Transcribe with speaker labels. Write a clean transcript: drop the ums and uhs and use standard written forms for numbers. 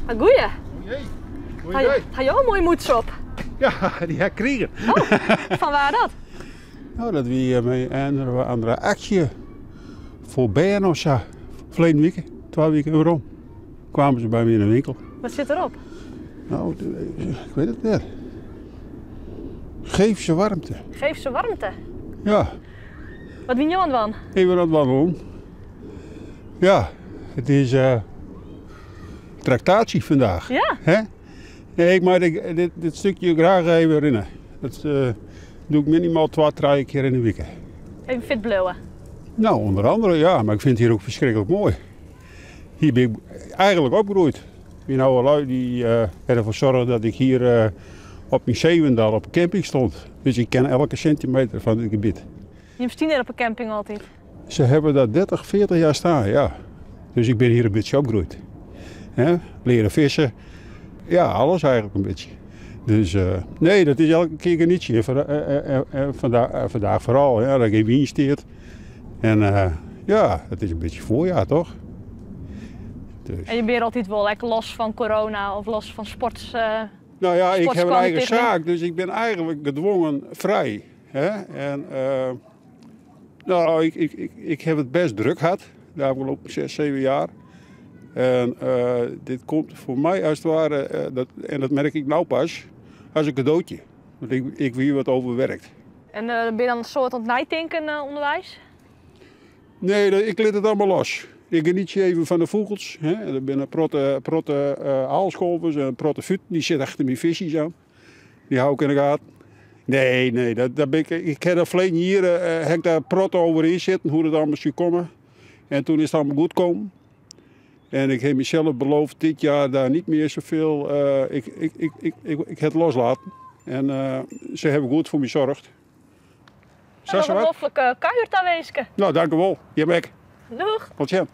Speaker 1: Ah, goeie.
Speaker 2: Jee. Goeie
Speaker 1: Ha jo in moaie mûts op?
Speaker 2: Ja, dy ha ik krigen.
Speaker 1: Oh, fan wa dat?
Speaker 2: Nou, dat wie mei in of andere aksje foar bern of sa. Ferleden wike, twa wiken werom, kwamen se by my yn de winkel.
Speaker 1: Wat sit derop?
Speaker 2: Nou, ik wit it net. Geef ze warmte.
Speaker 1: Geef ze warmte?
Speaker 2: Ja.
Speaker 1: Wat wiene jo oan it dwaan?
Speaker 2: Ik bin oan it wanneljen. Ja, it is traktatie vandaag.
Speaker 1: Ja.
Speaker 2: Hè? Nee, ik mei dit, dit stukje graach even rinne. Dat doe ik minimaal twa, trije kear yn de wike.
Speaker 1: Even fit bliuwe?
Speaker 2: Nou, onder andere ja, mar ik fyn it hjir ek ferskriklik moai. Hjir bin ik eigenlik opgroeid. Myn âlde lui dy ha derfoar soarge dat ik hjir op myn zevende al op de camping stond. Dus ik ken elke sintimeter fan dit gebiet.
Speaker 1: Jim stiene hjir op de camping altyd?
Speaker 2: Se hawwe dat 30, 40 jaar staan, ja. Dus ik bin hjir in bytsje opgroeid. Hè? Leare fissen, ja, alles eigenlik in bytsje. Dus nee, dat is elke kear genietsje. En vandaag foaral, ja, dat gjin wyn stiet. En ja, it is in bytsje foarjaar, toch? Dus.
Speaker 1: En je binne altyd wol ek los fan corona of los fan sport?
Speaker 2: Nou ja, ik ha in eigen saak, dus ik bin eigenlik gedwongen frij. Hè? En nou, ik, ik, ik, ik heb it best druk gehad de afgelopen 6, 7 jaar. En dit komt foar my as it ware, dat, en dat merk ik no pas, as in kadootje. Want ik, ik wie wat overwerkt.
Speaker 1: En bin je dan in soad oan it neitinken ûnderweis?
Speaker 2: Nee, ik lit it allegear los. Ik genietsje even fan de fûgels. Hè. Der binne in protte, protte aalskolvers en in protte futen, dy sitte achter myn fiskjes oan. Dy hou ik yn de gaten. Nee, nee, dat, dat bin ik, ik ha der ferleden jier ha ik dêr in protte oer yn sitten, hoe't it allegear soe komme. En toen is it allegear goed kommen. En ik ha mysels beloofd dit jaar daar niet meer zoveel. Ik, ik, ik, ik, ik, ik ha it loslaten. En se hawwe goed foar my soarge.
Speaker 1: Sa, wat in noflike kuier tawinske.
Speaker 2: Nou, dankewol. Jim ek.
Speaker 1: Doeg.
Speaker 2: Oant sjen.